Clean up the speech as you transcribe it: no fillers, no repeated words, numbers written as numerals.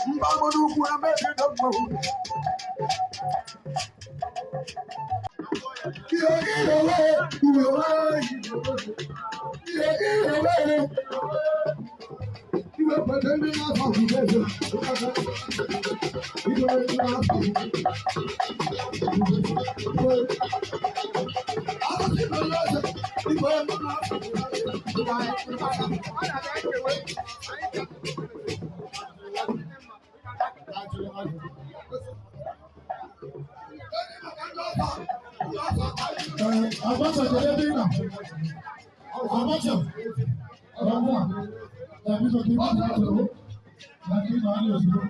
Mgbagburu ebe bido mmanwụ. Abacha, kedu ebe ị nọ? Abacha, ọmụ a, na biko ka ị bata ozugbo, na ka ị nọ anya ozugbo.